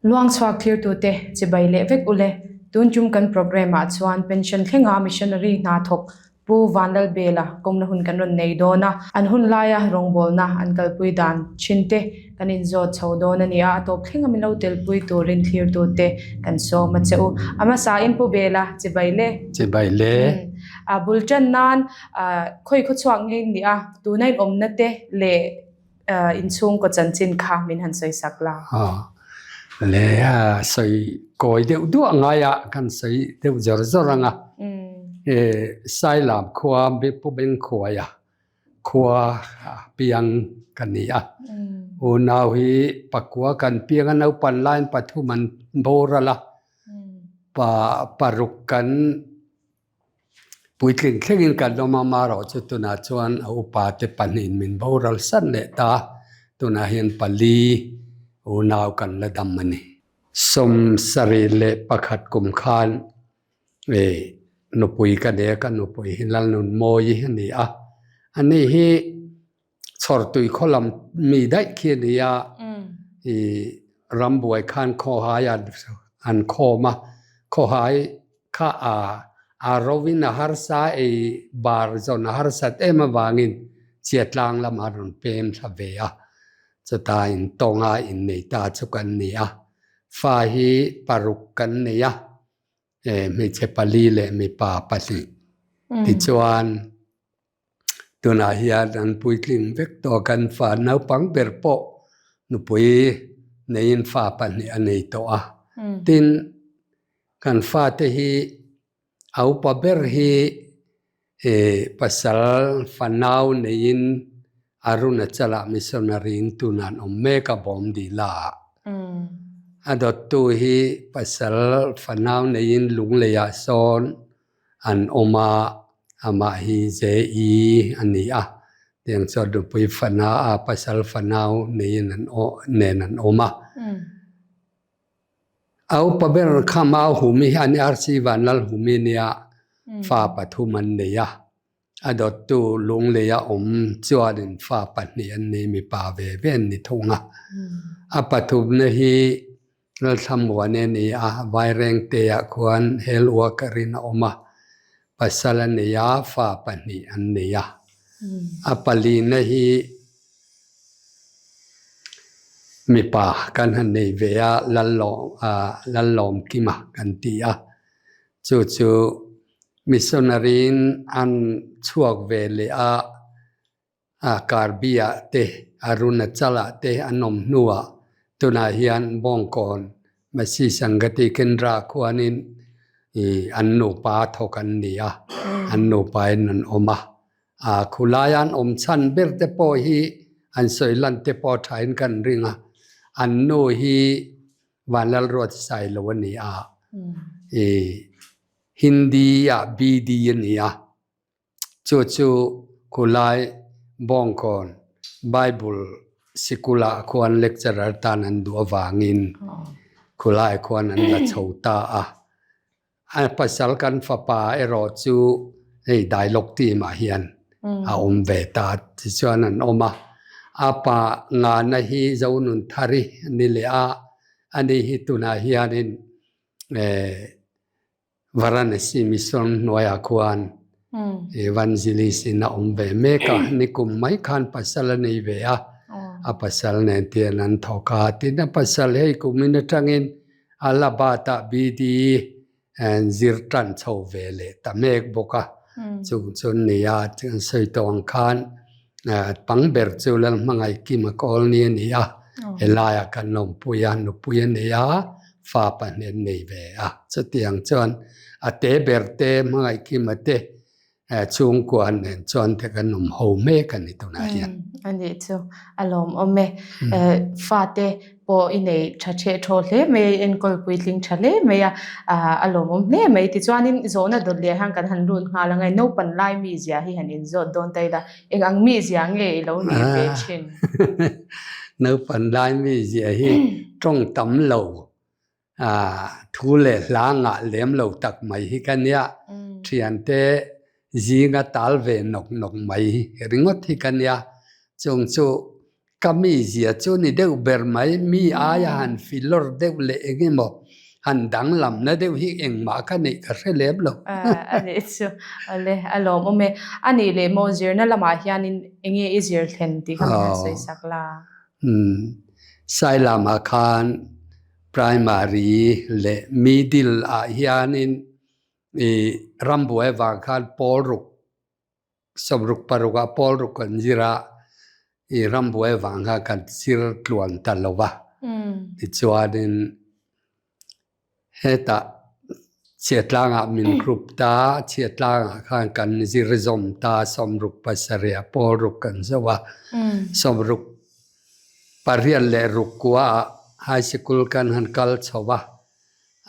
Luangchhuak thirtute chibai leh vek ule. Tun tum kan programme ah chuan pension thlenga missionary hna thawk Pu Vanlalbela kawmna hun kan rawn nei dawn a, an hun laia rawngbawlna an kalpui dan thin te kan inzawt chho dawn a ni a, a tawp thlenga min lo telpui turin thlirtute kan sawm a che u. A hmasain Pu Bela chibai le. Chibai le. A bul tan nan khawi khawchhuak nge in nih a, tuna in awmna te leh Inchhungkaw chanchin kha min han sawi sak la. Le sawi kawi deuh duah ngai a kan sawi deuh zawr zawr ang a. Sailam khua Pu Bengkhuaia khua piang ka ni a. Unau hi pakua kan piang a naupan laiin pathum an boral a. Pa paruk kan Puitling thlengin kan awm a, marawh chu tunah chuan a upa te pahnihin min boral san leh ta a, tunah hian pali unau kan la dam a ni. 71 kum khan nupui ka nei a, ka nupui hi Lalnunmawi a ni a, ani hi Chhawrtui khaw lam mi daih khi a ni a, i rambuai khan khawhai an khawm a, khawhai kha a a rovin a harsa ei bar zawn a harsat em avangin Chiatlang lamah a rawn pem thla ve a, chuta intawnga innei ta chu kan ni a, fa hi paruk kan nei a, hmeichhe pali leh mipa pahnih tichuan. Tunah hian an puitling vek tawh kan fa naupang ber pawh nupui neiin fa pahnih a nei tawh a. Tin, kan fate hi a upa ber hi ih pasal fanau neiin Arunachala missionary in tunah an awm mek a Bawmdila ah. A dawttu hi pasal fanau neiin Lungleiah sawn an awm a, amah hi JE a ni a, tiang chuan nupui fana a pasal fanau neiin an nen an awm a. A upa ber kha Mau Humi hi a ni RC Vanlalhumi nia fa pathum an nei a, a dawttu Lungleia awm chuanin fa pahnih an nei mipa ve ve an ni thung a. A pathumna hi Lalthlamuan e ni a, Vairengte-ah khuan hel worker-in a awm a, pasal a nei a, fa pahnih an nei a. A palina hi mipa kan han nei ve a, Lallawmkima kan ti a, chu chu missionary-in an chhuak ve leh a, Karbi-ah te, Arunachal-ah te an awm hnuah tunah hian Bawngkawn Masi Sangati Kendra khuanin an nupa thawk an ni a, an nupain an awm a. Khulaia an awm chhan ber te pawh hi an sawi lan te pawh thain kan ring a, an nu hi Vanlalruatsailo a ni a, Hindi-ah BD a ni a. Chu chu khulai Bawngkawn Bible sikulah khuan lecturer tan an duh avangin khulai khuan an la chho ta a. A pasal kan fapa erawh chu hei dialogue team ah hian a awm ve ta tichuan an awm a. A pa ngana hi Zonunthari a ni leh a, ani hi tunah hianin eh Varanasi Mission hnuaiah khuan Evangelist in a awm ve mek a, nikum mai khan pasal a nei ve a, a pasal nen tian an thawk a, tin a pasal hei kumin atangin Allahabad ah BD zir tan chho ve leh ta mek bawk a, chung chu nia an sawi tawh ang khan pang ber chu Lalhmangaihkima Kawlni a ni a, helaiah kan lawmpui a, nupui a nei a. fa pahnih an nei ve a. Chutiang chuan a te ber te hmangaihkima te chhungkua nen chuan te kan awm ho mek a ni tunah hian. A nih chu a lawmawm e. Fate pawh i nei tha theh thaw hle mai a, i enkawl puitling tha hle mai a, a lawmawm hle mai. Tichuanin zawhna dawt leh hian kan han lut nghal ang e. Naupan lai mizia hi han inzawt dawn ta ila, eng ang mizia nge i lo nih ve thin? Naupan lai mizia hi tawng tam lo, thu leh hla ngah lem lo tak mai hi ka nia. Thiante zinga tal ve nawk nawk mai ringawt hi ka nia. Chung chu. Ka mizia chu ni deuh ber mai, mi aia han filawr deuh leh eng emaw han danglamna deuh hi engmah ka neih ka hre lem lo. A nih chu, awle a lawmawm e. A nih leh maw zirna lamah hianin enge i zir thlen tih kha min han sawi sak la. Umm, Sailamah khan primary leh middle ah hianin i rambuai vang khan pawl ruk 60 ah pawl ruk kan zir a, i rambuai avang khan kan zir tluan ta lo va. Tichuanin hetah chhiatlangah min group ta, chhiatlangah khan kan zir zawm ta, 67 ah pawl ruk kan zo a, 68 leh ruk kuaah high sikul kan han kal chho va,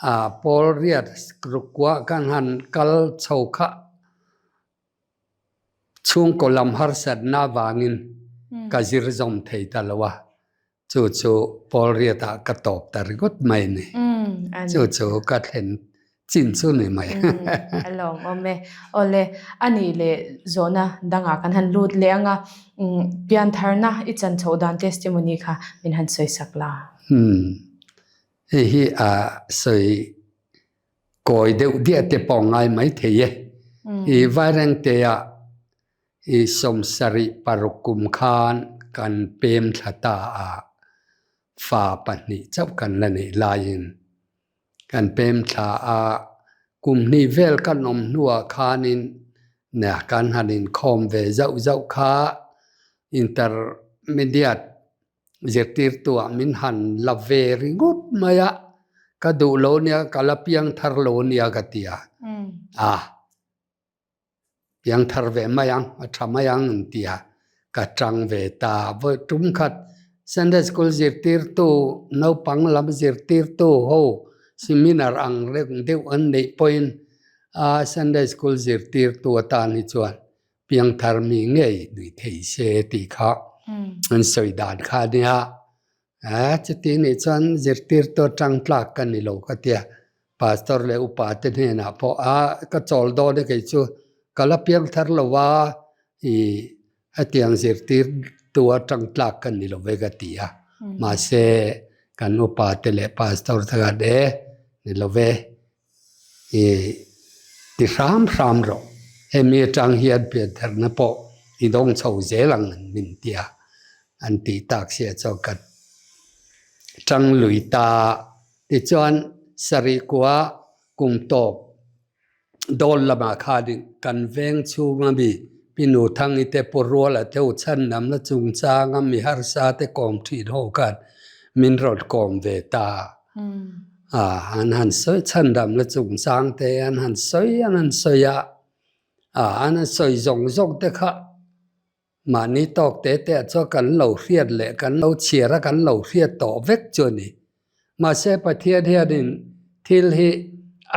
ah pawl riat ruk kuah kan han kal chho kha. Chhungkaw lam harsatna avangin ka zir zawm thei ta lo a, chu chu Paul Riatah ka tawp ta ringawt mai a ni. Chu chu ka thlen chin chu ni mai. A lawmawm e. Awle, a nih leh zawhna dangah kan han lut leh ang a, piantharna i chan chhoh dan testimony kha min han sawi sak la. Hei hi a sawi Kawi deuh diah te pawh ngai mai thei e. I Vairengtea i 76 kum khan kan pem thla ta a, fa pahnih chauh kan la neih laiin kan pem thla a, kum hnih vel kan awm hnuah khanin kan han inkhawm ve zauh zauh kha intermediate Zirtirtuah min han la ve ringawt mai a, ka duh lo nia, ka la piang thar lo nia ka ti a, a piang thar ve mai ang, a tha mai ang an ti a, ka tang ve ta. Vawi tum khat Sunday School zirtirtu, naupang lam zirtirtu ho seminar ang reng deuh an neih pawhin a Sunday School zirtirtu atan hi chuan Piangthar mi ngei nui thei se tih kha an sawi dan kha a nia. Chuti nih chuan zirtirtu atang tlak ka ni lo ka tia. Pastor leh upa te hnenah pawh a ka chawl dawn e kei chu ka la piangthar lo a ih hetiang zirtirtu atang tlak ka ni lo ve ka ti a. Mahse kan upa te leh pastor te khan e ni lo ve. I ti hram hram rawh. Hemi atang hian piantharna pawh i dawng chho zel ang an min ti a, an tih tak sia chuan ka tang lui ta. Tichuan sarih kua kum tawp dawn lamah khanin kan veng chhunga mi Pi Nuthangi te Pu Ruala te u chhandamna chungchanga mi harsa te kawm thin ho khan min rawn kawm ve ta. A, an han sawi chhandamna chungchang te an han sawi an han sawi a, a an han sawi zawng zawng te kha mahni tawk te te ah chuan kan lo hriat leh kan lo chhiar a kan lo hriat tawh vek chu a ni. Mahse Pathian hianin thil hi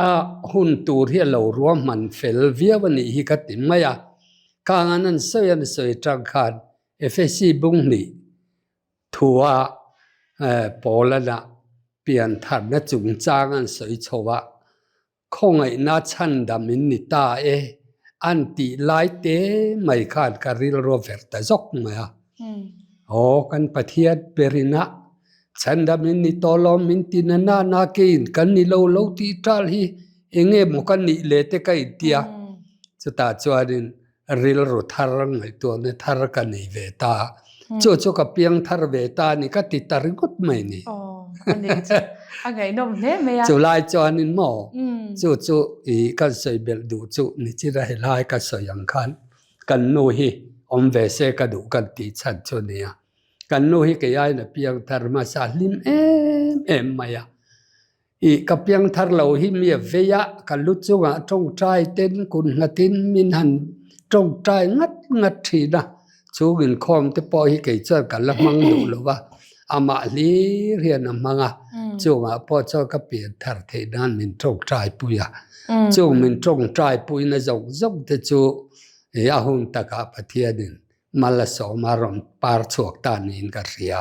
a hun tur hi a lo ruahman fel viau a nih hi ka ti mai a, khang an han sawi an sawi tang khan Efesi bung hnih Thua Paulana piantharna chungchang an sawi chho a, khawngaihna chhandam in ni ta e an tih lai te mai khan ka rilru a verh ta zawk mai a. Aw kan Pathian berina chhandam in ni tawh lo min ti na na na keiin kan ni lo lo tih tal hi eng nge maw ka nih le te ka intia. Chutah chuanin rilru thar ngaihtuahna thar ka nei ve ta. Chu chu ka piang thar ve ta a ni ka ti ta ringawt mai ni. A ngaihnawm hle mai a. Chu lai chuanin maw chu chu i kan sawi belh duh chu ni chin a helai ka sawi ang khan kan nu hi awm ve se ka duh kan tih chhan chu a nia. Kan nu hi kei aiin a piang thar hmasa hlim em em mai a. I ka piangthar lo hi mi a vei a, ka lu chungah tawngtai ten kun nghatin min han tawngtai ngat ngat thin a, chung inkhawm te pawh hi kei chuan ka la hmang duh lo va, amah hlir hian a hmang a, chungah pawh chuan ka pianthar theih nan min tawngtai pui a, chung min tawngtai puina zawng zawng te chu a hun takah Pathianin Mal a sawm a rawn par chhuak ta niin ka hria.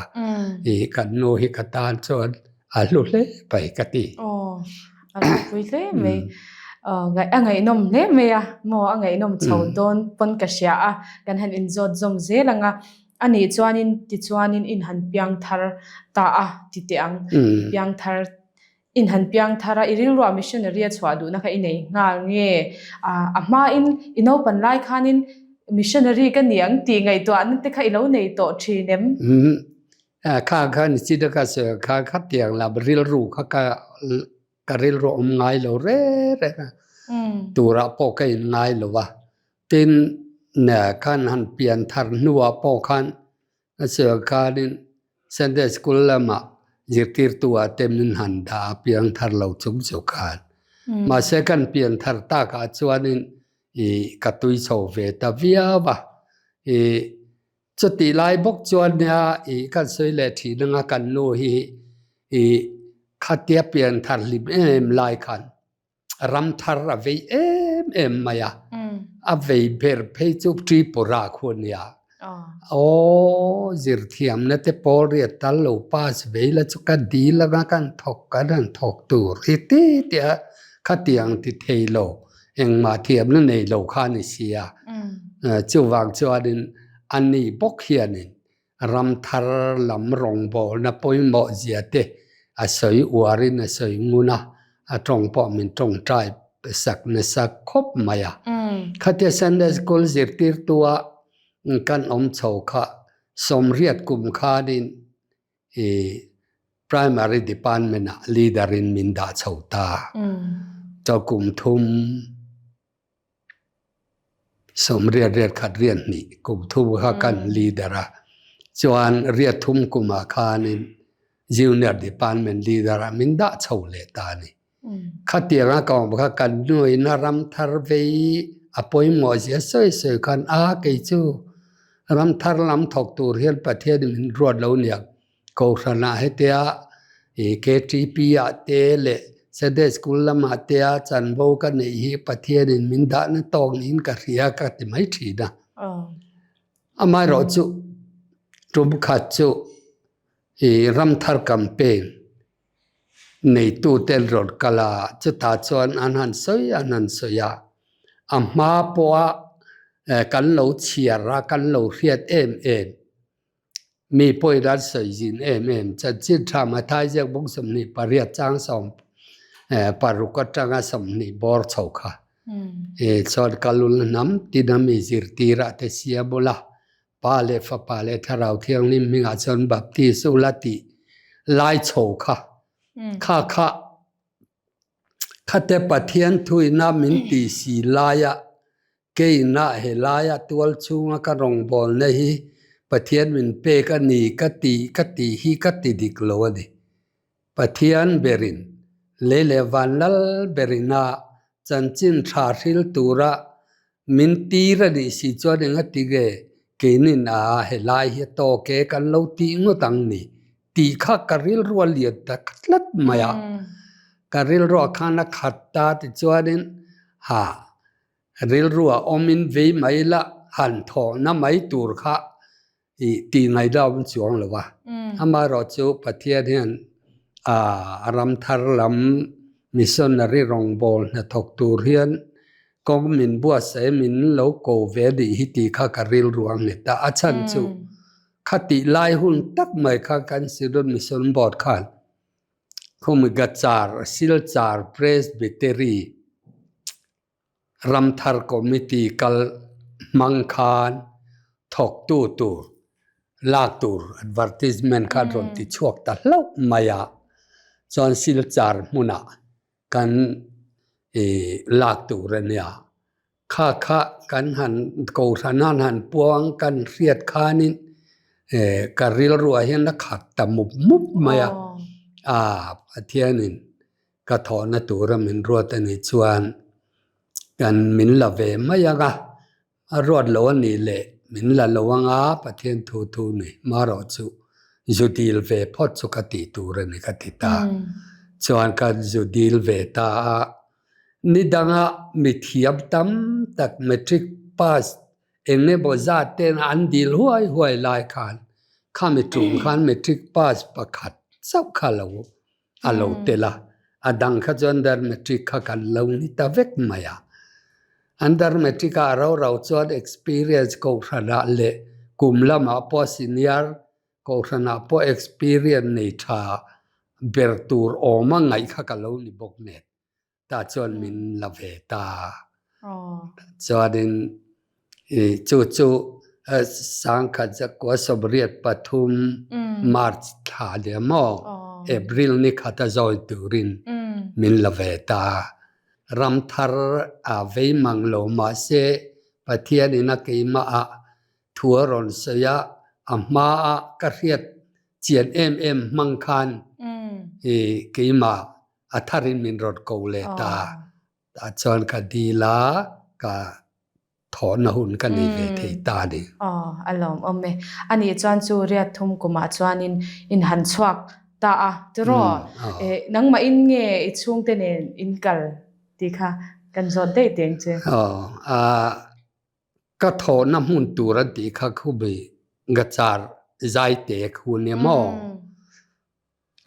I kan nu hi ka tan chuan a hlu hle mai ka ti. Aw, a ropui hle mai. A ngaihnawm hle mai a, maw a ngaihnawm chho dawn pawn ka hria a, kan han inzawt zawm zel ang a. A nih chuanin tichuanin in han piang thar ta a ti teh ang. I piang thar in han piang thar a, i rilruah missionary a chhuah duhna kha i nei nghal nge? A hmain i naupan lai khanin missionary ka ni ang tih ngaihtuahna te kha i lo nei tawh thin em? Kha kha ni chi deuh kha sawi kha khatiang lam rilru kha ka ka rilru a awm ngai lo reng reng a, turah pawh ka in ngai lo va. Tin, khan han pian thar hnuah pawh khan a sawi khanin Sunday school lamah zirtirtu ah te min han dah a piang thar lo chung chu khan. Mahse kan pian thar takah chuanin ih ka tui chho ve ta viau a, ih Chutih lai bawk chuan nia ih kan sawi leh thin anga kan nu hi ih khatia pian thar hlim em em lai khan ram thar a vei em em mai a, a vei ber phei chu Tripura khu a nia. Aw zirthiamna te pawl riat tal lo pass vei la chu ka dil anga kan thawk kan han thawk tur hi ti tia khatiang ti thei lo Engmah thiamna nei lo kha a ni si a. Chuvang chuanin a ni bawk hianin ram thar lam rawngbawlna pawimawh zia te a sawi uarin a sawi ngun a, a tawng pawh min tawngtai sak nasa khawp mai a. Khatia Sunday School zirtirtua kan awm chho kha sawmriat kum khanin i primary department ah leader in min dah chho ta. Chaw kum thum sawmriat riat khat riat hnih kum thum kha kan leader a. Chuan riat thum kum ah khanin junior department leader ah min dah chho leh ta a ni. Khatiang a ka awm kha kan nuaina ram thar vei a pawimawh zia sawi sawi khan a kei chu ram thar lam thawk tur hian Pathian in min ruat lo niang Kohhran ah hetia ih KTP ah te leh Sunday school lamah te a chanvo ka neih hi Pathian in min dahna tawk niin ka hria ka ti mai thin a. Amaherawhchu tum khat chu ih ram thar campaign Neitute an rawn kal a, chutah chuan an han sawi an han sawi a, a hma pawha kan lo chhiar a, kan lo hriat em em, mi pawhin an sawi zin em em, chanchin tha Mathai ziak bawk 28 chang 16 atanga 20 bawr chho kha chuan ka lul hnam tin a mi zirtirah te siam ula. Pa leh Fapa leh Thlarau Thianghlim hmingah chuan Baptist ula tih lai chho kha kha kha khate Pathian thuina min tih si laia keina he laia tual chhunga ka rawngbawlna hi Pathian min pek a ni ka ti ka tih hi ka ti dik lo a ni. Pathian berin lei leh van lal berina chanchin tha hril tura min tir a nih si chuan eng a ti nge keinin a helai hi a tawk e kan lo tih ngawt ang ni tih kha ka rilru a lian ta tlat mai a, ka rilruah khan a khat ta tichuanin ha rilru a awmin vei mai la han thawhna mai tur kha I tih ngaihna a awm chuang lo va. Amaherawh chu Pathian hian a ram thar lam missionary rawngbâwl hnathawk tur hian kawng min buatsaih min lo ko ve a nih hi tih kha ka rilru a nghet a. A chhan chu khatih lai hun tak mai kha kan Synod Mission Board khan Khumigachar, Silchar Presbytery, Ramthar Committee kal hmang khan thawktu tur lak tur advertisement kha an rawn ti chhuak ta hlauh mai a, chuan Silchar hmunah kan ih lak tur a nia. Kha kha kan han kohhran an han puang kan hriat khanin eh ka rilruah hian a khat ta mup mup mai a, ah Pathianin Ka thawhna tura min ruat a nih chuan kan min la ve mai ang a, a ruat lo a nih leh min la lo ang a, Pathian thu thu ni marawh chu zu dil ve phawt chu ka tih tur a ni ka ti ta. Chuan ka zu dil ve ta a, ni danga mi thiam tam tak matric pass eng emaw zat ten an dil huai huai lai khan khami tum khan matric pass pakhat chauh kha lo a lo tel a, a dang kha chu under matric kha kan lo ni ta vek mai a. Under matric ah rau rau chuan experience kohhranah leh Kum lamah pawh senior kohhranah pawh experience nei tha ber tur awm a ngaih kha ka lo ni bawk nen. Tah chuan min la ve ta. Chuanin chu chu sangkhat zakua 83 March thla nia maw April ni khata zawi turin min la ve ta. Ram thar a vei mang lo mahse Pathianin a keimah ah thu a rawn sawi a, a hmaa ka hriat chian em em hmang khan keimah a tharin min rawn ko leh ta. Tah chuan ka dil a, ka thawhna hun ka nei ve thei ta a ni. Aw, a lawmawm e. Anih chuan chu riat thum kumah chuanin in han chhuak ta a, tiraw? Nangmahin nge i chhungte nen in kal tih kha kan zawt daih teng che. Aw, a ka thawhna hmun tur an tih kha khubi gachar zaite khu nia maw?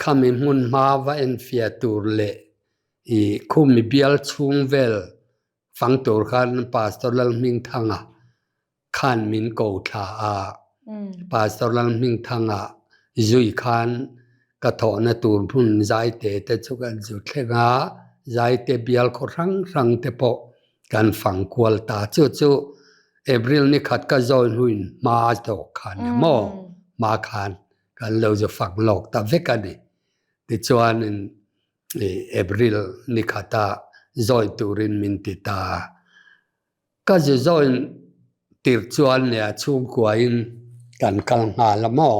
Khami hmun hma va enfiah tur leh i khumi bial chhung vel fang tur khan Pastor Lalhmingthanga khan min ko thla a. Pastor Lalhmingthanga zui khan ka thawhna tur hmun zaite te chu kan zu thleng a, zaite bial khaw hrang hrang te pawh kan fang kual ta. Chu chu April ni khat ka zawi hnuin hma zawk khan nia maw? Hma khan Kan lo zu fak lawk ta vek a ni. Tichuanin April ni khata zawi turin min ti ta a. Ka zu zawi tir chuan nia chhungkuain kan kal nghal a maw?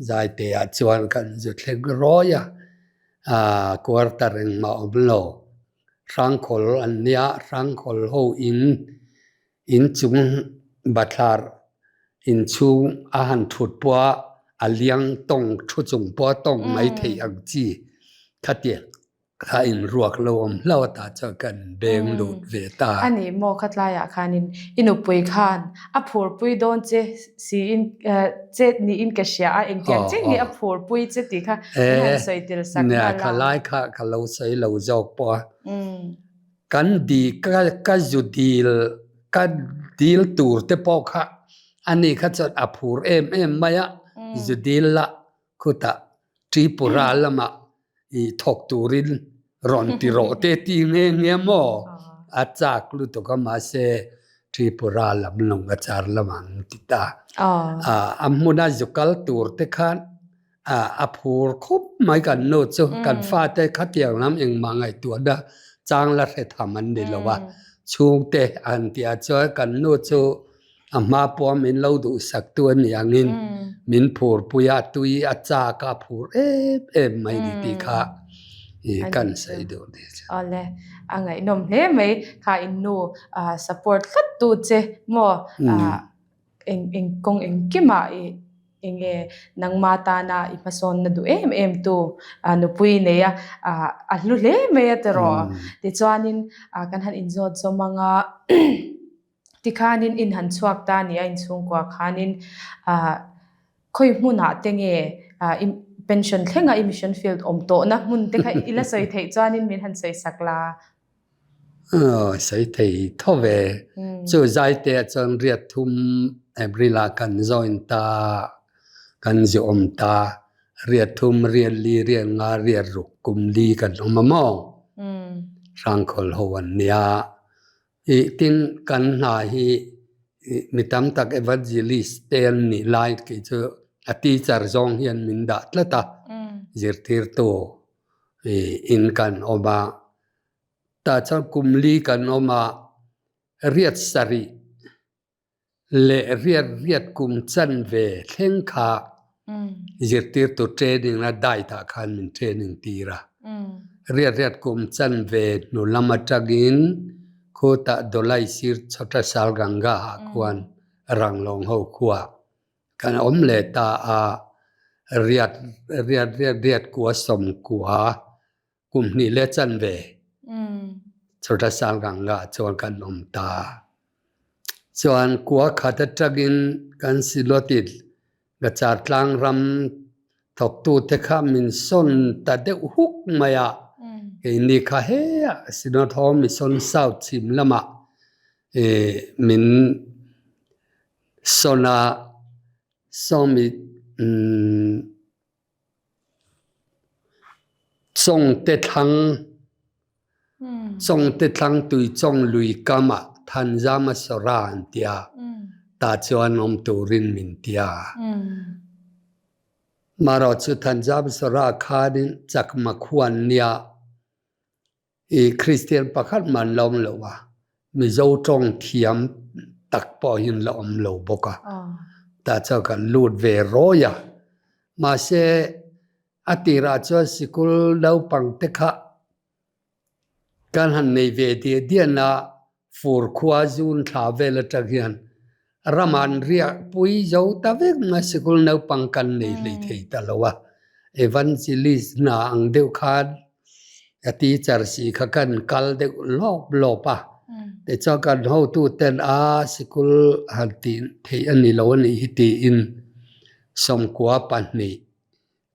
Zaiteah chuan kan zu thleng rawi a, quarter engmah awm lo. Hrangkhawl an nia, hrangkhawl ho in Inchung bathlar inchhung a han thut pawh a, a liang tawng thu chung pawh a tawng mai theih ang chi khatiang kha inruak lo awm hlauh a tah chuan kan beng lut ve ta. A nih maw khatlaiah khanin i nupui khan a phurpui dawn che siin che niin ka hria a, engtiang chiah nge a phurpui che tih kha min han sawi tel sak nghal a. Nia khalai kha ka lo sawi lo zawk pawh a. Kan di ka ka zu dil ka dil tur te pawh kha ani kha chuan a phur em em mai a, zu dil la khutah Tripura lamah ih thawk turin rawn ti rawh te ti nghe nghe maw a chak lutuk a mahse Tripura lam lawng a char lamah an ti ta. A hmuna zu kal tur te khan a phur khawp mai kan nu chu kan fate khatiang lam engmah ngaihtuahna chang la hre tham an ni lo a, chhungte an tih ah chuan kan nu chu a hma pawh min lo duhsak tu a ni angin min phur pui a, tui a chak a phur em em mai ni tih kha kan sawi duh ni chu. Awle, a ngaihnawm hle mai kha in nu support tlat tu che maw Eng eng kawng engkimah i eng nge nangma tana i hmasawnna duh em em tu nupui nei a, a hlu hle mai a tiraw. Tichuanin kan han inzawt zawm ang a, tikhanin in han chhuak ta a ni a, inchhungkua khanin khawi hmunah te nge i pension thlenga i mission field awm tawhna hmun te kha i la sawi theih chuanin min han sawi sak la. Aw, sawi thei tho ve. Chu zaite ah chuan riat thum April ah kan join ta, kan zu awm ta. Riat thum, riat li, riat nga, riat ruk kum li kan awm a maw? Hrangkhawl ho an nia. Ih tin kan hna hi mi tam tak evangelist te an nih lai kei chu a teacher zawng hian min dah tlat a, zirtirtu in kan awm a. Tah chuan kum li kan awm a, riat sarih leh riat riat kum chanve thleng kha zirtirtu training a diet ah khan min training tir a. Riat riat kum chanve hnu lam atangin khutah Dawlai sir Chhota Salganga ah khuan Ranglawng ho khua Kan awm leh ta a, riat riat riat riat kua sawm kua kum hnih leh chanve Chhota Salganga chuan kan awm ta. Chuan kua khat atangin kan Silotin Gachar tlang ram thawktute kha min sawn ta deuh huk mai a, keini kha heah Synod Home Mission South chhim lamah min Sawna. Sawmi Chawngte thlang Chawngte thlang Tuichawng lui kamah Thanzama Sawra an ti a, tah chuan awm turin min ti a. Marawh chu Thanzama Sawra khanin Chakma khuan nia I Kristian pakhat mah an la awm lo a, Mizo tawng thiam tak pawh hi an la awm lo bawk a. Tah chuan kan lut ve rawi a. Mahse, a tirah chuan sikul naupang te kha kan han nei ve diah diah na fur khua zun thla vel atang hian ram an riah pui zo ta vek mai sikul naupang kan nei hlei thei ta lo a, evangelist hna ang deuh khan a teacher si kha kan kal deuh lawp lawp a, tichuan kan hotu ten a sikul han tih theih a ni lo a nih hi tiin sawmkua pahnih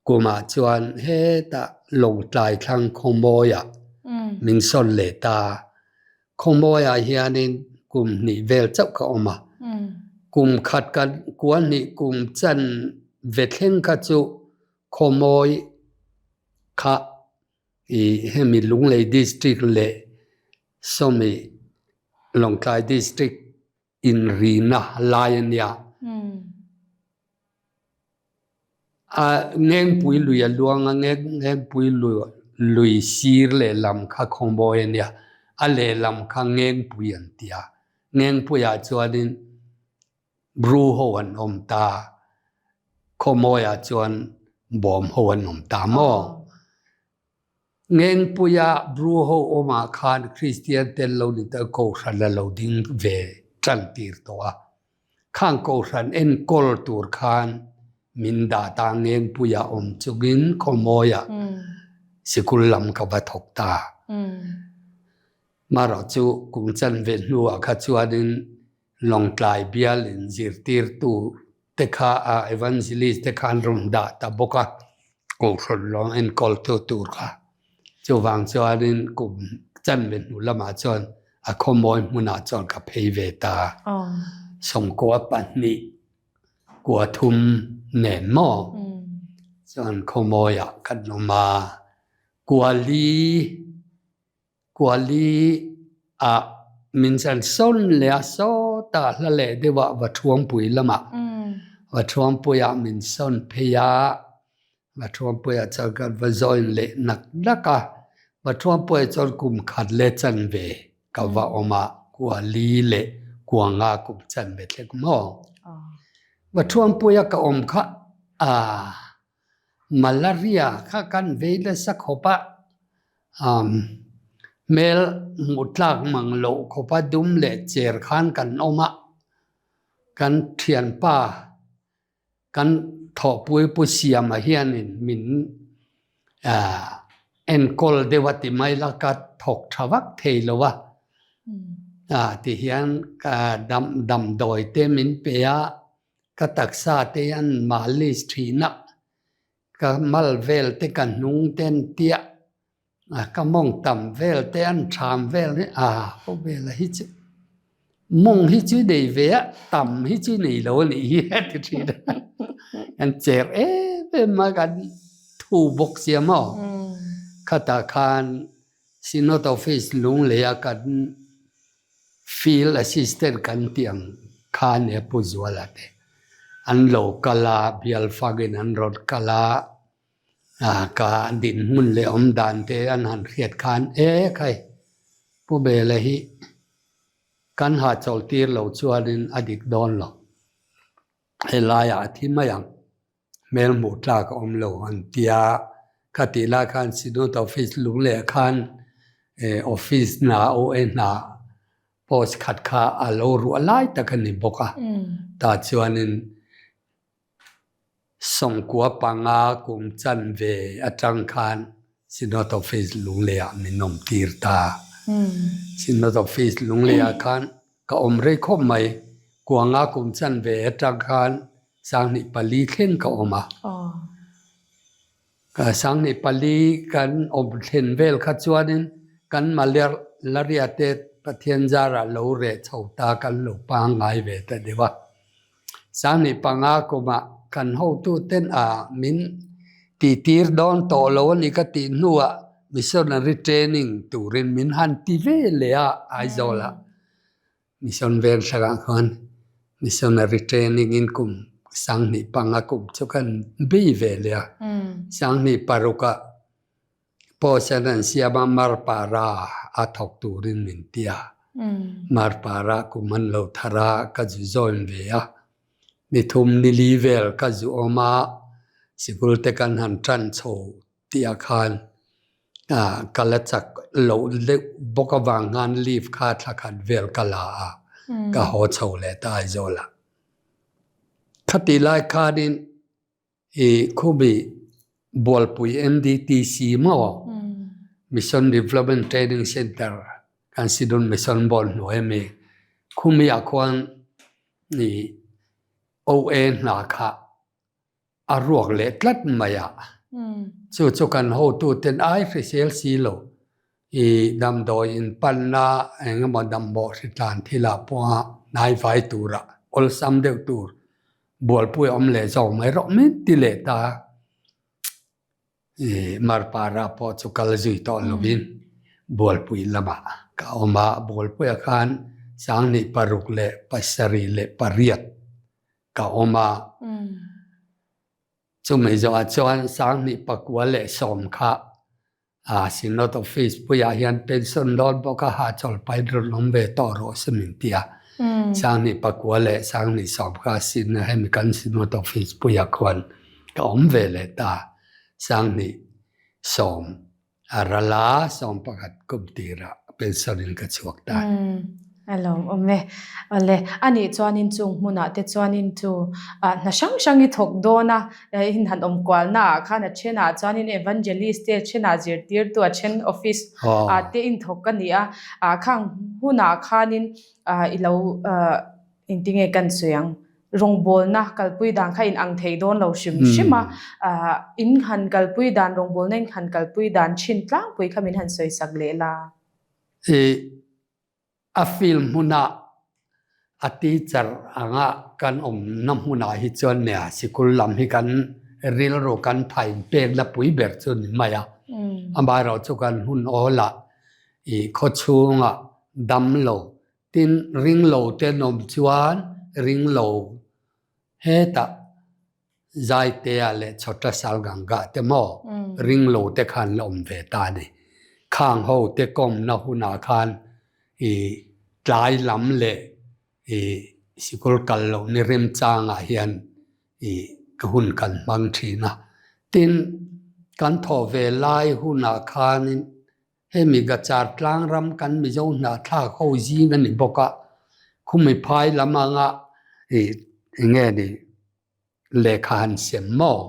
Kumah chuan hetah Lawngtlai thlang Khawmawiah min sawn leh ta. Khawmawiah hianin kum hnih vel chauh ka awm a. Kum khat kan kua hnih kum chan ve thleng kha chu Khawmawi kha ih hemi Lunglei District leh sawmi Lawngtlai District inrina lai a nia. A Ngengpui lui a luang a, Ngengpui lui sir lehlam kha Khawngbawi a nia, a lehlam kha Ngengpui an ti a. Ngengpuiah chuanin Bru ho an awm ta, Khawmawiah chuan Bawm ho an awm ta maw? Ngengpuia Bru ho awmah khan Kristian tel lo ni ta Kohhran a lo ding ve tan tir tawh a. Khang Kohhran enkawl tur khan min dah ta Ngengpuia awm chungin Khawmawiah sikul lam ka va thawk ta. Marawh chu kum chanve hnuah kha chuanin Lawngtlai bial in zirtirtu te kha a evangelist te khan rawn dah ta bawk a, Kohhran lawng enkawl tu tur kha. Chuvang chuanin kum chanve hnu lamah chuan a khawmawi hmunah chuan ka phei ve ta. Sawmkua pahnih kua thum nen maw chuan khawmawiah kan awm a, kua li Kuali ah min chan sawn leh a sawtah hla leh deuh ah Vathuampui lamah Vathuampui ah min sawn phei a, Vathuampui ah chuan kan va join leh nak nak a, Vathuampui ah chuan kum khat leh chanve ka va awm a, Kuali leh Kuanga kum chanve thlek maw? Vathuampui a ka awm kha ah Malaria kha kan vei nasa khawp a, hmel hmuh tlak mang loh khawp a dum leh cher khan kan awm a, kan thianpa kan thawhpui Pu Siama hianin min enkawl deuh a ti mai la ka thawk tha vak thei lo a, tihian damdawi te min pe a. Ka taksa te an malis thin a, ka mal vel te ka hnung te an tiah a, ka mawng tam vel te an tham vel hi a khawvel a hi chu mawng hi chu nei ve a tam hi chu nei lo a nih hi a ti thin a, kan cher em em a kan thu bawk sia maw khatah khan Synod Office Lungleia kan Field Assistant kan tih ang kha a nia Pu Zuala te. An lo kal a, bial fangin an rawn kal a, ka dinhmun leh awm dan te an han hriat khan e khai Pu Bela hi kan hahchawlh tir lo chuanin a dik dawn lo, helaiah a thi mai ang. Hmel hmuh tlak a awm lo an ti a, kha tih lai khan Synod Office Lungleh khan office hna OA hna post khat kha a lo ruah lai tak a ni bawk a, tah chuanin sawmkua panga kum chanve atang khan Synod Office Lungleh ah min awm tir ta. Synod Office Lungleh ah khan ka awm rei khawp mai, kuanga kum chanve atang khan Sanghnih pali thleng ka awm a. Sanghnih pali kan awm thlen vel kha chuanin kan malaria te Pathian zarah lo reh chho ta kan lo pangngai ve ta deuh a. 25 kumah kan hotuten a min tihtir dawn tawh lo a ni ka tih hnuah missionary training turin min han ti ve leh a Aizawlah. Mission vel thlarah khan missionary training in kum 25 kum chu kan bei ve leh a. 26 ah post an han siam a Marpara a thawk turin min ti a. Marpara kum an lo thar a ka zu join ve a. Ni thum ni li vel ka zu awm a sikul te kan han tan chho tih khan ka la chak loh deuh bawk avang khan leave kha thla khat vel ka la a, ka haw chho leh ta Aizawl ah. Khatih lai khanin i khumi Bualpui MDTC maw Mission Development Training Centre kan Sidon Mission Board hnuai ami khumi ah khuan i OA hna kha a ruak leh tlat mai a. Chu chu kan hotuten ai hrisel si lo i damdawi in panna eng emaw dambaw hritlan thilah pawha hnaivai tura awlsam deuh tur bualpui a awm leh zawk mai rawh min ti leh ta. I Marpara pawh chu kal zui tawh lovin bualpui lamah ka awm a, bualpuiah khan 2068 ka awm a. Chumi zawhah chuan 2009 kha Synod Office puiah hian pension dawn bawk a hahchawlh pain rawn awm ve tawh rawh se min ti a. 2009 le 2010 kha sin hemi kan Synod Office puiah khuan ka awm ve leh ta. 2010 a ral a, 11 kum tirah pension in ka chhuak ta. A lawmawm e. Awle, anih chuanin chung hmunah te chuanin chu hna hrang hrang i thawk dawn a, in han awm kualna ah khan a thenah chuanin evangelist te, a thenah zirtirtu, a then office ah te in thawk a ni a. Khang hunah khanin i lo engtinge kan sawi ang? Rawngbawlna kalpui dan kha in ang thei dawn lo hrim hrim a, in han kalpui dan, rawngbawlna in han kalpui dan thin tlangpui kha min han sawi sak leh la. I a field hmunah a teacher anga kan awmna hmunah hi chuan nia sikul lam hi kan rilru kan thain pekna pui ber chu ni mai a. Amaherawhchu kan hun awlah i khawchhungah damlo Tin, ringlo te an awm chuan ringlo hetah Zaitea leh Chhawta Salganga te maw ringlo te khan la awm ve ta a ni. Khang ho te kawmna hunah khan i tlai lam leh i sikul kal loh ni remchangah hian i hun kan hmang thin a. Tin, kan thawh ve lai hunah khanin Hemi Gachar tlang ram kan Mizo hnahthlak ho zing a ni bawk a, khumi phai lam anga ih enge ni lehkha han sem maw,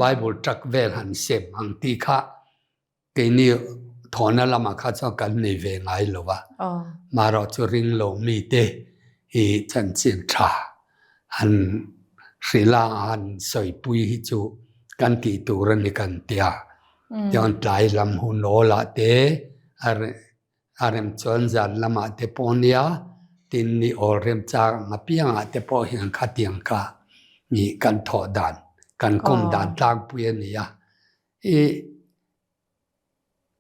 Bible tract vel han sem ang tih kha keini thawhna lamah kha chuan kan nei ve ngai lo a, marawh chu ring lo mite ih chanchin tha han hrilh a han sawipui hi chu kan tih tur a ni kan tia. Chuan tlai lam hun awlah te a rem chuan zan lamah te pawh nia tin ni awl remchang ang apiangah te pawh hian khatiang kha nih kan thawh dan kan kawm dan tlangpui a ni a. I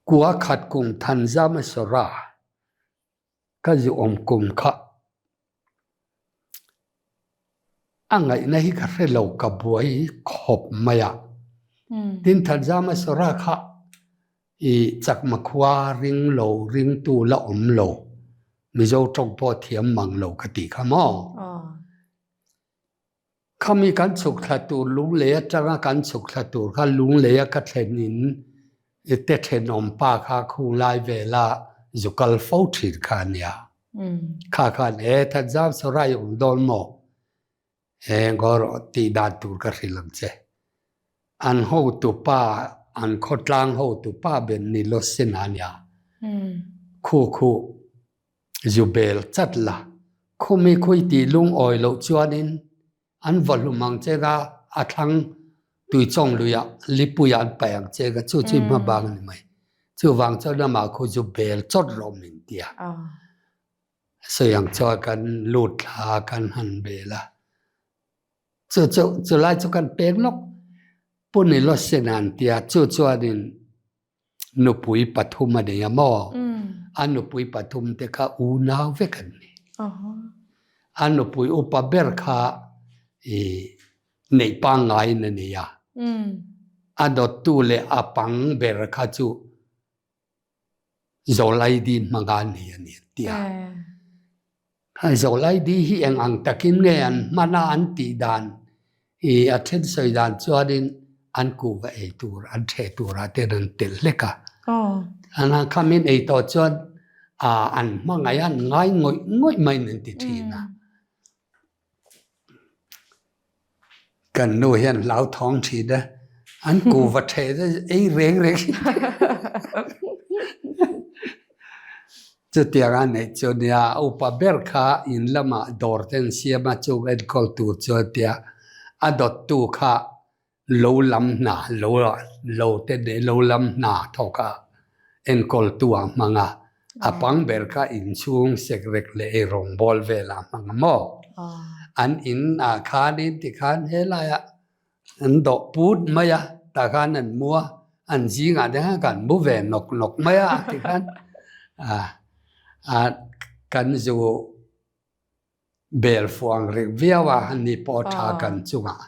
kua khat kum thanzam a sawr a, ka zu awm kum kha A ngaihna hi ka hre lo ka buai khawp mai a. Tin Thanzama Sawra kha i Chakma khua ring lo ringtu la awm lo Mizo tawng pawh thiam mang lo ka tih kha maw? Khami kan chhuk thla tur Lunglei atanga kan chhuk thla tur kha Lungleia ka thlen in te thenawm pa kha khunglai vela zu kal fo thin kha a nia. Kha khan e Thanzam Sarai awm dawn maw? E ngaw rawh tih dan tur ka hrilh ang che. An hotu pa, an khawtlang hotu pa ber ni Lawsin a nia. Khu khu zu bel chat la, khumi khui tih lungawi loh chuanin an va hlum ang che ka a thlang tuichawng luiah lipuiah an paih ang che ka chu chu hma bang a ni mai. Chuvang chuan amah khu zu bel chawt rawh min ti a. Sawi ang chuan kan lut thla a kan han bel a. Chu chu chulai chu kan peng lawk. Pu Nilosen an tia chu chuanin nupui pathum a nei a maw? A nupui pathum te kha unau vek an ni. A nupui upa ber kha i neih pangngaiin a nei a. A dawttu leh a pang ber kha chu Zawlaidi hmanga a nei a ni an ti a. Zawlaidi hi eng ang takin nge an hman a an tih dan i a then sawi dan chuanin an kuhva ei tur an ṭheh turah ten an telh hlek a. An han khamin ei tawh chuan an hmangaih a an ngai ngawih ngawih maiin an ti ṭhin a. Kan nu hian hlauthawng thin a, an kuhva ṭheh te ei reng reng Chutiang a neih chu nia, a upa ber kha in lamah dawr te an siam a, chung enkawl tur chu a tia, a dawttu kha Lo lam hna, lo lo te leh lo lam hna thawk a enkawltu ah hmang a, a pang ber kha inchhung sekrek leh eirawngbawl vel ah hmang a maw? An in ah khanin tikhan helaiah an dawh put mai a, tah khan an mu a, an zingah te khan kan mu ve nawk nawk mai a tikhan ah kan zu Bel fuang rih viau a, ni pawh tha kan chungah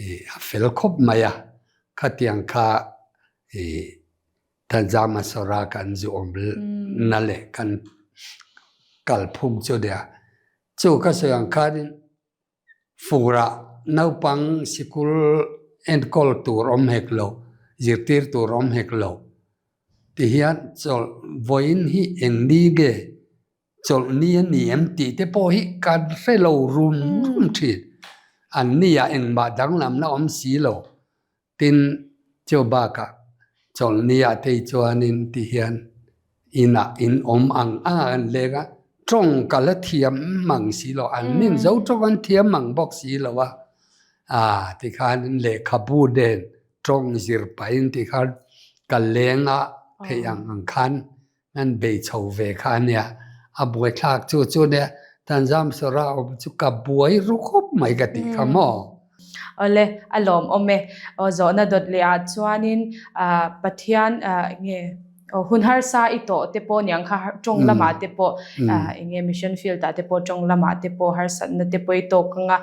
i a fel khawp mai a, khatiang kha i Thanzama Sawra kan zu awm na leh kan kalphung chu nia. Chu ka sawi ang khanin furah naupang sikul enkawl tur awm hek lo, zirtir tur awm hek lo tihian chawlh vawiin hi eng ni nge Chawlh ni a ni em tih te pawh hi kan hre lo rum rum thin. An nia engmah danglamna awm si lo. Tin, chu bakah chawlh nia te hi chuanin ti hian inah in awm ang ang a kan leng a, tawng ka la thiam mang si lo, an nin zo tawng an thiam mang bawk si lo a, ah tikhanin lehkhabu nen tawng zir pahin tikhan ka leng a theih ang ang khan An bei chho ve kha a nia, a buaithlak chu chu nia, Tanzam Sawra awm chu ka buai ru khawp mai ka tih kha maw? Awle, a lawmawm e. Aw zawhna dawt leh ah chuanin Pathian enge hun harsa i tawh te pawh niang kha tawng lamah te pawh enge mission field ah te pawh tawng lamah te pawh harsatna te pawh i tawk anga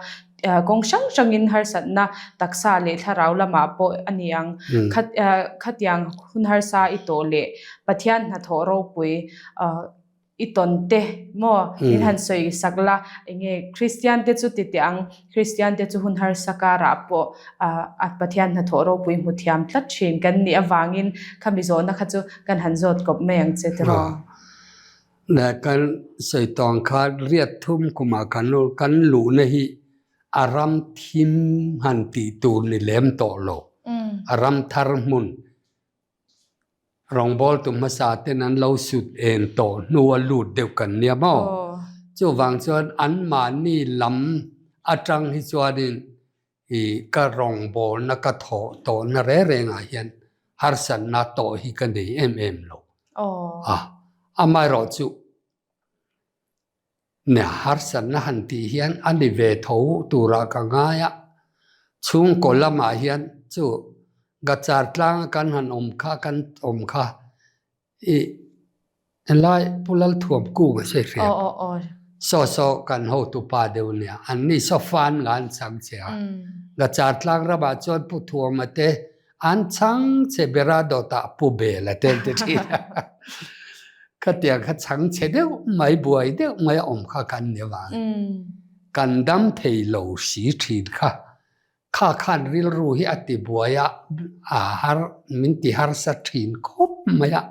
kawng hrang hrangin harsatna taksa leh thlarau lamah pawh a ni ang. Khatiang hun harsa i tawh leh Pathian hnathawh ropui i tawn te maw min han sawi sak la, enge Kristian te chu ti teh ang, Kristian te chu hun harsa karah pawh a Pathian hnathawh ropui hmu thiam tlat thin kan nih avangin khami zawhna kha chu kan han zawt kawp mai ang che tiraw. Leh kan sawi tawng kha riat thum kumah kan kan luhna hi a ram thim han tih tur ni lem tawh lo. A ram thar hmun rawngbawltu hmasa ten an lo sut en tawh hnu a lut deuh kan nia maw? Chuvang chuan anmahni lam atang hi chuanin I ka rawngbawlna ka thawh tawhna reng rengah hian harsatna tawh hi ka nei em em lo a, amaherawh chu nia harsatna han tih hian a ni ve tho turah ka ngai a, chhungkaw lamah hian chu Gachar tlanga kan han awm kha kan awm kha I helai Pu Lalthuam kung a sawi hriat. Saw saw kan hotupa deuh nia. An ni saw fan nga an chang che a. Gachar tlang ramah chuan Pu Thuama te an chang che ber a dawtah Pu Bela te an ti thin a. Khatiang kha chang che deuh mai buai deuh mai a awm kha kan ni avang. Kan dam thei lo si thin kha. Kha khan rilru hi a ti buai a, a har min ti harsa thin khawp mai a.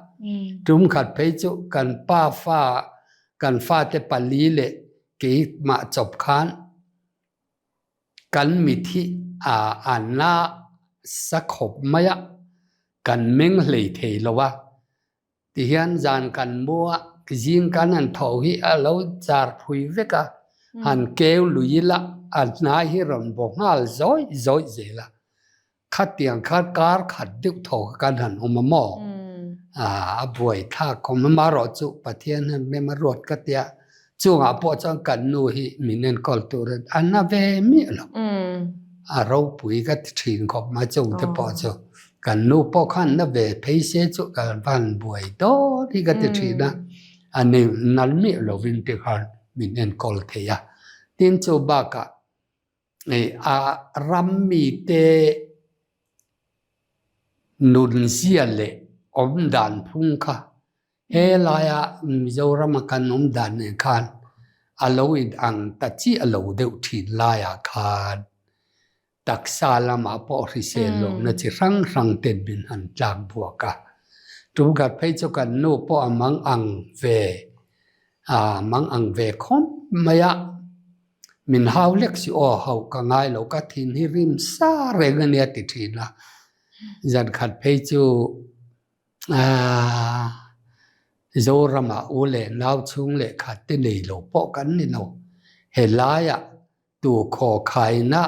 Tum khat phei chu kan pa fa, kan fate pali leh keimah chawp khan kan mit hi a a nasa khawp mai a, kan meng hlei thei lo a. Tihian zan kan mu a, zing kan han tho hi a lo char phui vek a, han keu lui ila a hnai hi rawn baw nghal zawi zawi zel a. Khatiang khan kar khat deuh tho kha kan han awm a maw? A buai thlak khawm a, amaherawhchu Pathian hian mem a ruat ka tia. Chungah pawh chuan kan nu hi min enkawl turin a na ve miah lo. A ropui ka ti thin khawp mai chungte pawh chu. Kan nu pawh khan na ve phei se chu ka van buai dawn hi ka ti thin a. A ni nal miah lovin ti khan min enkawl thei a. Tin chu bakah a ram mite nunzia leh awmdan phung kha helaia Mizorama kan awmdan nen khan a lo inang ta chiah lo deuh thin laiah khan taksa lamah pawh hrisel lohna chi hrang hrang ten min han tlak buak a. Tumkhat phei chu kan nu pawh a mang ang ve a mang ang ve khawp mai a. Min hau lek si aw hauh ka ngai lo ka thin hi rim sa reng a nia ti thin a. Zan khat phei chu aaa Zoramah u leh nau chhung leh khat te nei lo pawh kan ni lo. Helaiah tu khaw khaina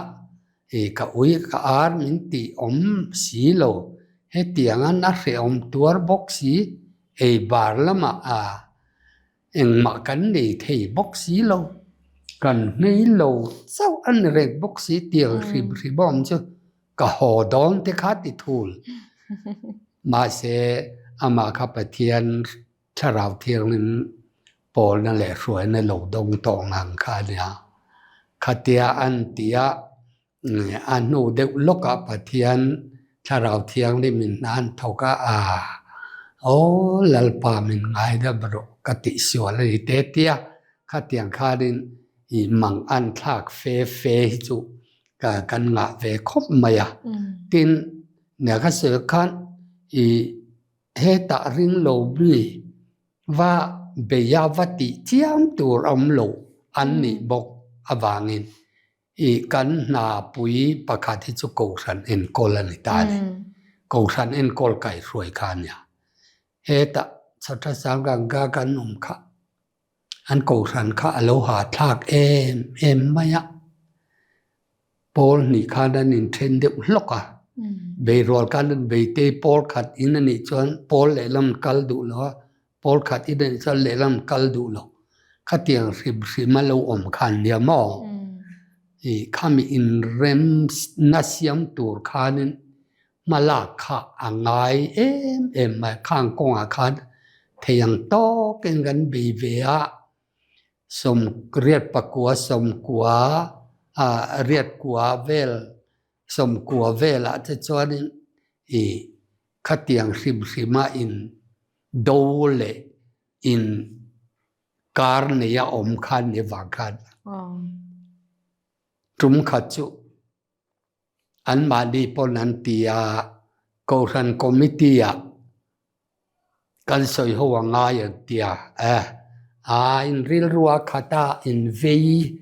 ih ka ui ka ar min tih awm si lo. Hetianga na hrehawm tuar bawk si ei bar lamah aa Engmah kan nei thei bawk si lo, kan hmei lo chauh a ni reng bawk si tiang hrim hrim a awm chu ka haw dawn te kha ti thul. Mahse amah kha Pathian thlarau thianghlim pawlna leh hruaina lo dawng tawh ngang kha a nia. Khatia an ti a. A hnu deuh lawkah Pathian Thlarau Thianghlim in hna an thawk a, aa aw Lalpa min ngaidam rawh ka tih sual a ni te tia khatiang khanin i mang an thlak fe fe hi chu ka kan ngah ve khawp mai a. Tin, nia ka sawi khan i hetah ring lo mi va beia va tih chiam tur awm lo an nih bawk avangin I kan hna pui pakhat hi chu Kohhran enkawl a ni ta a ni. Kohhran enkawl kaihhruai kha a nia. Hetah Chhatra Sanganga kan awm kha an Kohhran kha a lo hahthlak em em mai a. Pawl hnih khan an inthen deuh hlawk a. Beirual khan an beitei pawl khat in a nih chuan pawl lehlam kal duh lo a. Pawl khat i neih chuan lehlam kal duh lo. Khatiang hrim hrim a lo awm khan nia maw? I khami inrem na siam tur khanin hma lak kha a ngai em em mai. Khang kawngah khan thei ang tawkin kan bei ve a, sawmriat pakua sawmkua ah riatkua vel sawmkua velah te chuanin i Khatiang hrim hrima in do leh in kar neia awm khan ni vang khan tum khat chu anmahni pawn an ti a, Kohhran Committee ah kan sawi ho a ngai an ti a, eh aa in rilrua khat a in vei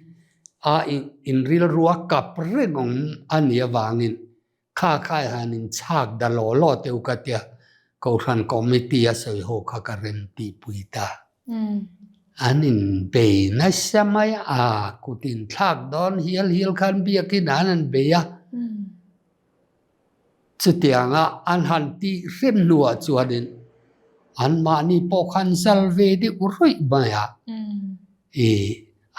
a in rilrua kap reng awm a nih avangin Kha kha hian in chhak da law law teh u ka tia, Kohhran Committee a sawi ho kha ka rem tih pui ta. An in bei nasa mai a, kut in thlak dawn hial hial khan biakin an an bei a. Chutianga an han tih hrem hnuah chuanin anmahni pawh khan zal ve deuh ruih mai a. I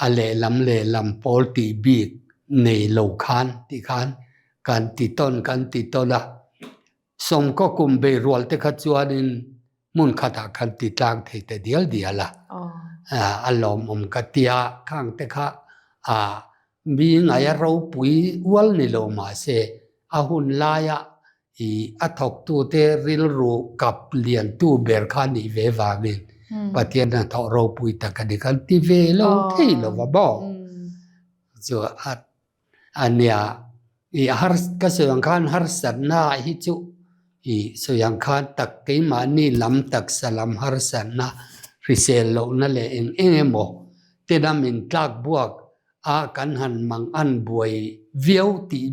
a lehlam lehlam pawl tih bik nei lo khan tih khan Kan ti tawn kan ti tawn a, sawmkaw kum bei rual te kha chuanin hmun khatah kan ti tlang thei ta dial dial a, a lawmawm ka ti a, khang te kha a mi ngaia ropui ual ni lo mahse a hun laia i a thawktute rilru kap liantu ber kha nih ve vangin Pathian hnathawh ropui tak a ni kan ti ve lo thei lo va maw? Chu a A nia, i har ka sawi ang khan harsatna hi chu i sawi ang khan tak keimahni lam taksa lam harsatna hrisel lohna leh eng eng emaw tena min tlak buak a kan han mang an buai viau tih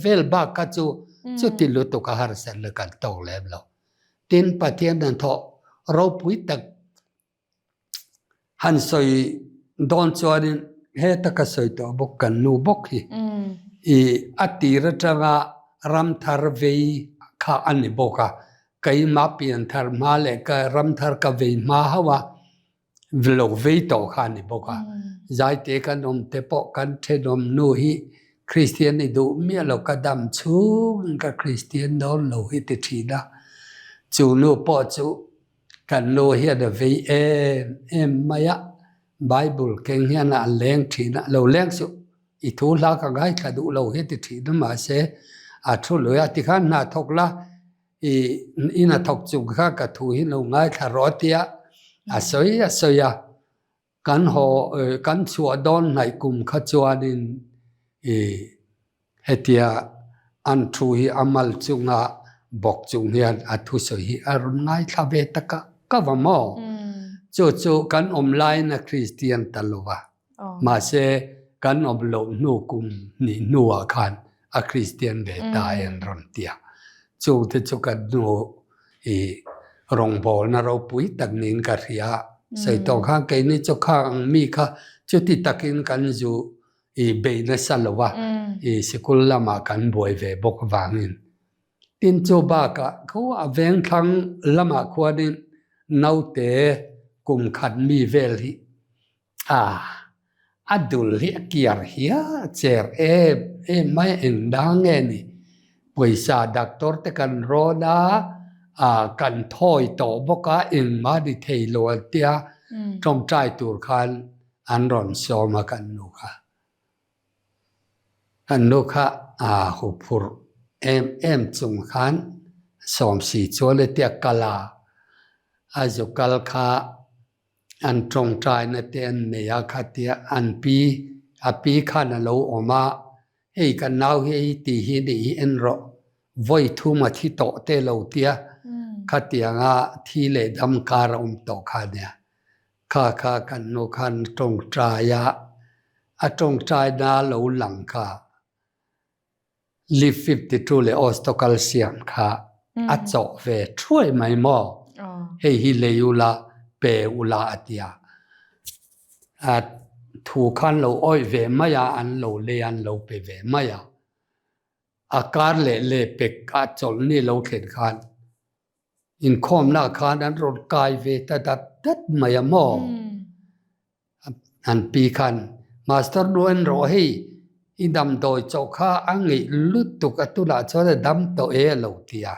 vel bak kha chu chuti lutuk a harsatna kan tawk lem lo. Tin, Pathian hnathawh ropui tak Han sawi dawn chuanin heta ka sawi tawh bawk kan nu bawk hi i a tir atanga ramthar vei kha a ni bawk a, keimah pianthar hma leh ka ramthar ka vei hma hauh a. Lo vei tawh kha a ni bawk a. Zaite kan awm te pawh kan thenawm nu hi Kristian i duh miah lo ka dam chhungin ka Kristian dawn lo hi ti thin a. Chu nu pawh chu kan nu hian a vei em em mai a, Bible keng hian a leng thin a, lo leng suh i thu hla ka ngaithla duh lo hi ti thin a mahse a thu lui a tikhan hna thawk la I in a thawk chung kha ka thu hi lo ngaithla rawh a tia, a sawi a sawi a, kan haw kan chhuah dawn hnaih kum kha chuanin i hetia an thu hi a mal chunga bawk chung hian a thusawi hi a rawn ngaithla ve ta ka ka va maw? Chu chu kan awm laiin a Kristian ta lo va. Mahse, kan awm loh hnu kum hnih hnuah khan a Kristian ve ta e an rawn ti a. Chungte chu ka hnu i rawngbawlna ropui tak niin ka hria a. Sawi tawh khan keini chu khang ang mi kha chuti takin kan zu i bei nasa lo a, i sikul lamah kan buai ve bawk avangin. Tin chu bakah kho a vengthlang lamah khuanin naute kum khat mi vel hi A, a dul hi a kiar hial a cher em em mai a, eng dang nge ni? Pawisa doctor te kan rawn a, a kan thawi tawh bawk a, engmah ni thei lo an tia, tawngtai tur khan an rawn sawm a kan nu kha. Kan nu kha a huphurh em em chung khan sawm si chuan hetia kal a, a zu kal kha An tawngtaina te an nei a khatia an pi a pi khan a lo awm a, hei ka nau hi hei ti hi nih hi en rawh, vawi thum a thi tawh te lo tia khatianga thi leh dam kar a awm tawh kha nia. Kha kha kan nu khan a tawngtai a, a tawngtaina lo lang kha. Leaf 52 leh Osteocalcium kha a chawh ve thuai mai maw? Hei hi lei ula, pe ula a ti a. A thu khan lo awih ve mai a, an lo lei a, an lo pe ve mai a. A kar leh leh pek a chawlhni lo thlen khan inkhawmna khan an rawn kai ve ta dat dat mai a maw? An pi khan, Master nu en rawh hei, i damdawi chawh kha a ngeih lutuk a tunah chuan a dam tawh e a lo ti a.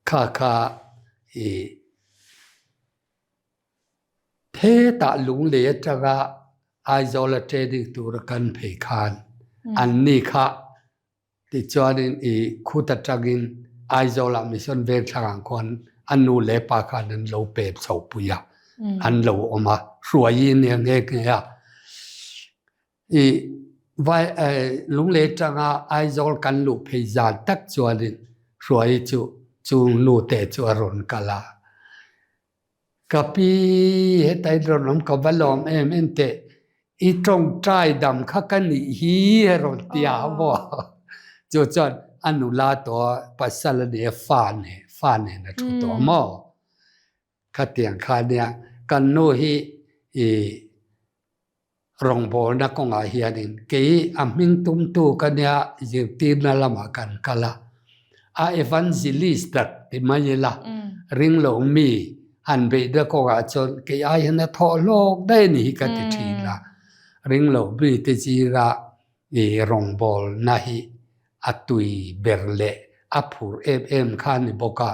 Kha kha i hetah Lunglei atanga Aizawl a training tura kan phei khan anni kha Tichuanin i khut atangin Aizawlah Mission Vengthlang ah khuan a nu leh pa khan an lo pem chho pui a, an lo awm a, hruai i nia nghe nghe a. I vai Lunglei atanga Aizawl kan luh phei zan tak chuanin hruai chu chung nu te chu a rawn kal a. Ka pi, heta i rawn awm ka va lawm em en teh, i tawngtai dam kha ka nih hi a rawn ti a maw? Chu chuan a nula tawh a, pasal a nia, fa nen, fa nen a thu tawh maw? Khatiang kha nia, kan nu hi i Rawngbawlna kawngah hianin kei a hming tumtu ka nia zirtirna lamah kan kal a, a evangelist tak ti mai ila ring lo mi han beihna kawngah chuan kei ai hian a thawh hlawk daih a ni hi ka ti thin a, ring lo mi te zira i rawngbawlna hi a tui ber leh a phur em em kha a ni bawk a,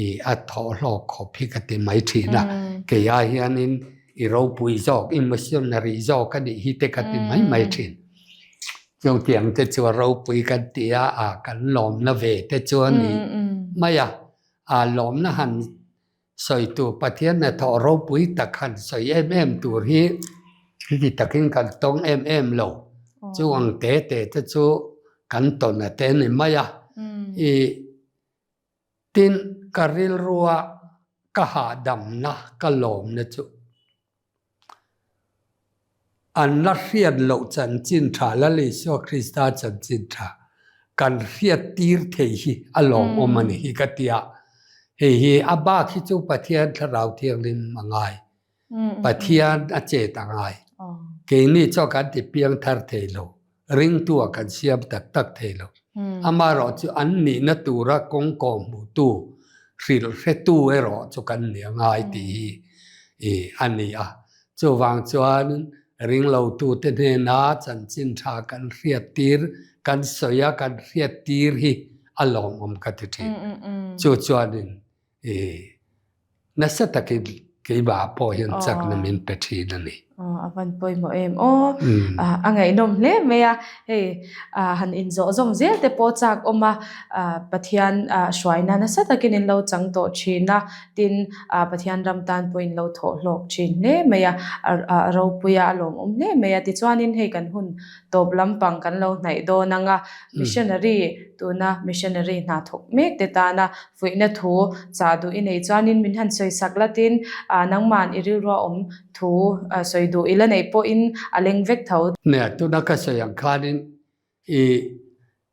i a thawh hlawk khawp hi ka ti mai thin a, kei ai hianin i ropui zawk, i missionary zawk a nih hi te ka ti mai mai thin. Chutiang te chu a ropui kan ti a, a kan lawmna ve te chu a ni mai a, a lawmna han Sawi tur Pathian hnathawh ropui tak han sawi em em tur hi heti takin kan tawng em em lo. Chu ang te te te chu kan tawn a te ni mai a. I tin ka rilrua ka hahdamna ka lawmna chu An la hriat loh chanchin tha, Lal Isua Krista chanchin tha kan hriat tir thei hi a lawmawm a ni hi ka ti a. Hei hi a bak hi chu Pathian Thlarau Thianghlim a ngai. Pathian a chet a ngai. Keini chuan kan ti piang thar thei lo. Ringtu ah kan siam tak tak thei lo. Amaherawh chu an nihna tura kawng kawh hmuhtu, hrilh hretu erawh chu kan ni a ngai tih hi. I a ni a. Chuvang chuan ringlotute hnena chanchin tha kan hriattir, kan sawi a, kan hriattir hi a lawmawm ka ti thin. Chu chuanin i nasa takin keimah pawh hian chakna min pe thin a ni. Aw, a van pawimawh em aw. A ngaihnawm hle mai a, hei han inzawh zawm zel te pawh chak awm a, Pathian hruaina nasa takin in lo chang tawh thin a, tin Pathian ram tan pawh in lo thawh hlawk thin hle mai a, a ropui a, a lawmawm hle mai a. Tichuanin hei kan hun tawp lampang kan lo hnaih dawn ang a, missionary tuna missionary hna thawk mek te tana fuihna thu chah duh i nei chuanin min han sawi sak la tin nangma'n i rilrua awm Thu sawi duh ila neih pawhin a leng vek tho. Nia, tuna ka sawi ang khanin i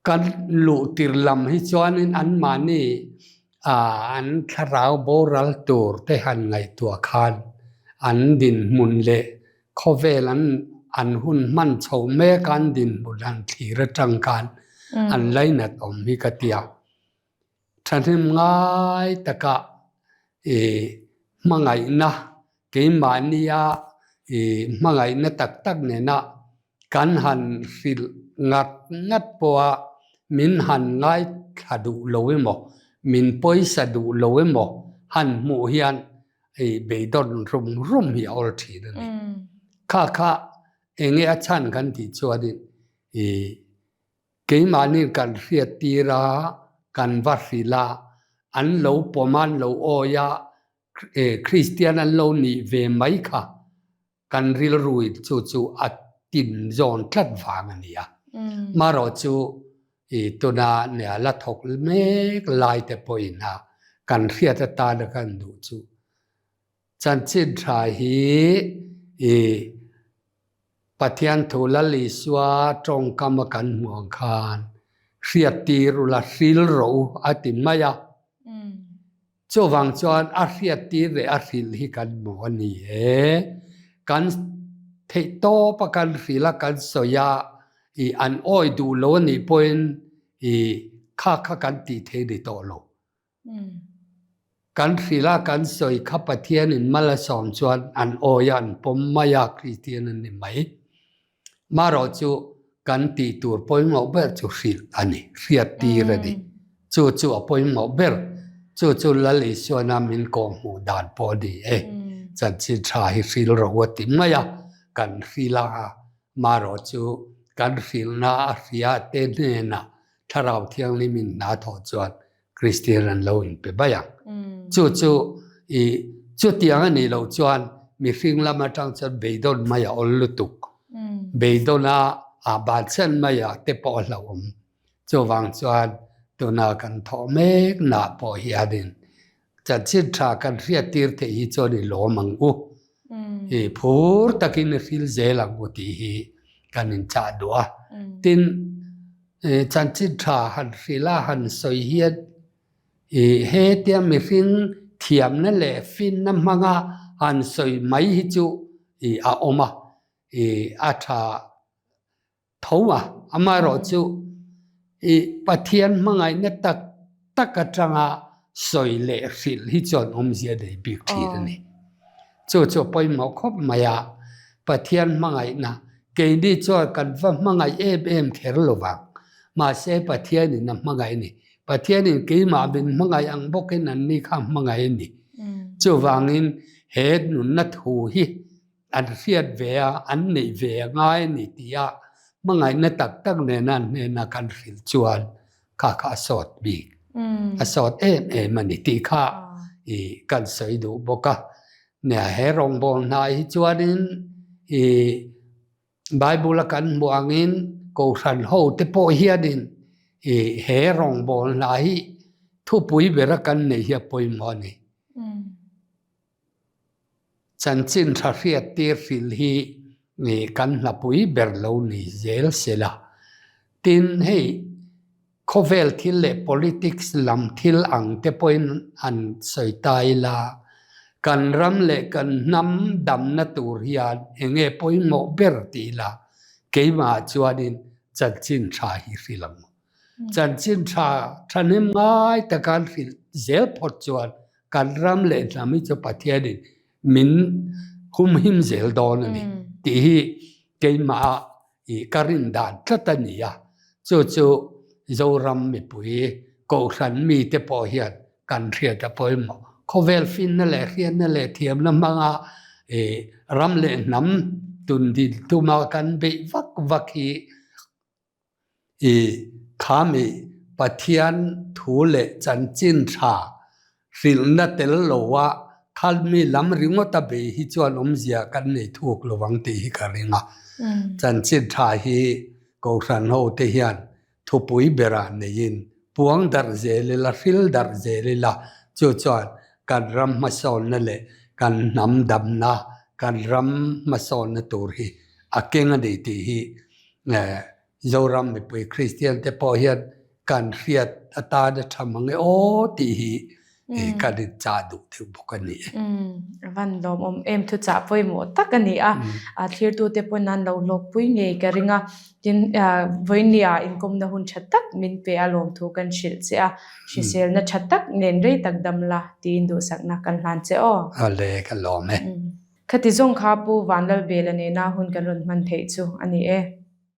kan luh tir lam hi chuanin anmahni an thlarau boral tur te han ngaihtuah khan an dinhmun leh khawvel an an hun hman chho mek a an dinhmun han thlir atang khan an lainat awm hi ka ti a. Thahnem ngai taka i hmangaihna keimahnia i hmangaihna tak tak nena kan han hrilh ngat ngat pawha min han ngaithla duh lo emaw, min pawisa duh lo emaw han hmuh hian i beidawn rum rum hi a awl thin a ni. Kha kha enge a chhan kan tih chuanin i Keimahni kan hriattir a, kan va hrilh a, an lo pawm a, an lo awi a, Kristian an lo nih ve mai kha kan rilruin chu chu a tin zawn tlat vang a ni a. Marawh chu tuna nia la thawk mek lai te pawhin a kan hriat atana kan duh chu chanchin tha hi Pathian thu Lal Isua tawngkam a kan hmuh ang khan hriattir ula hril rawh u a ti mai a. Chuvang chuan a hriattir leh a hrilh hi kan hmu a ni e. Kan theih tawp a kan hrilh a kan sawi a i an awi duh lo a nih pawhin i kha kha kan tih thei ni tawh lo. Kan hrilh a, kan sawi kha Pathianin mal a sawm chuan an awi a, an pawm mai a, Kristian an ni mai. Marawh chu kan tih tur pawimawh ber chu hrilh a ni, hriattir a ni. Chu chu a pawimawh ber. Chu chu Lal Isuana min kawhhmuh dan pawh a ni e. Chanchin tha hi hrilh rawh u a ti mai a, kan hrilh a, marawh chu kan hrilhna a hria te hnenah Thlarau Thianghlim in hna thawh chuan Kristian an lo inpe mai ang. Chu chu i chutiang a nih loh chuan mihring lam atang chuan beidawn mai a awl lutuk. Beidawn a a bansan mai a te pawh a hlauhawm. Chuvang chuan tuna kan thawh mek nah pawh hianin chanchin tha kan hriattir theih hi chuan i lawm ang u. I phur takin i hril zel ang u tih hi kan inchah duh a. Tin, Chanchin tha han hrilh a han sawi hian ih hetia mihring thiamna leh finna hmanga han sawi mai hi chu ih a awm a, ih a tha tho a. Amaherawhchu ih Pathian hmangaihna tak tak atanga sawi leh hrilh hi chuan awmzia nei bik thin a ni. Chu chu pawimawh khawp mai a, Pathian hmangaihna keini chuan kan va hmangaih em em kher lo vang. Mahse Pathianin a hmangaih a ni. Pathianin keimah min hmangaih ang bawkin anni kha a hmangaih a ni. Chuvangin he nunna thu hi an hriat ve a, an neih ve a ngai a ni tia hmangaihna tak tak nena an hnena kan hrilh chuan kha kha a sawt bik, a sawt em em a ni tih kha i kan sawi duh bawk a. Nia he rawngbâwl hnai hi chuanin i Bible a kan hmuh angin Kohhran ho te pawh hianin i he rawngbâwl hnai hi thupui bera kan neih hi a pawimawh a ni. Chanchin tha hriattir hrilh hi kan hlapui ber lo ni zel se la. Tin, hei khawvel thil leh politics lam thil ang te pawhin han sawi ta ila, kan ram leh kan hnam damna tur hian eng nge pawimawh ber ti ila, keimah chuanin chanchin tha hi hrilh ang. Chanchin tha thahnem ngai taka an hrilh zel phawt chuan kan ram leh hnam hi chu Pathianin. min humhim zel dawn a ni tih hi keimah i ka rin dan tlat a ni a. Chu chu Zoram mipui Kohhran mite pawh hian kan hriat a pawimawh. Khawvel finna leh hriatna leh thiamna hmanga i ram leh hnam tundin tuma kan beih vak vak hi I khami Pathian thu leh chanchin tha hrilhna tel loa khalmi lam ringawta bei hi chuan awmzia kan nei thuk lo ang tih hi ka ring a. Chanchin tha hi Kohhran ho te hian thupui berah neiin puang darh zel ila, hril darh zel ila, chu chuan kan ram hmasawnna leh kan hnam damna, kan ram hmasawnna tur hi a keng a ni tih hi Zoram mipui Kristian te pawh hian kan hriat atana tha mang e aw tih hi kan inchah duh deuh bawk a ni e. A van lawmawm em thuchah pawimawh tak a ni a, thlirtute pawn an lo hlawkpui ngei ka ring a, tin vawinia inkawmna hun tha tak min pe a lawmthu kan hrilh che a, hriselna tha tak nen rei tak dam la tiin duhsakna kan hlan che aw. Awle ka lawm e. Khati zawng kha Pu Vanlalbela nena hun kan rawn hman theih chu a ni e.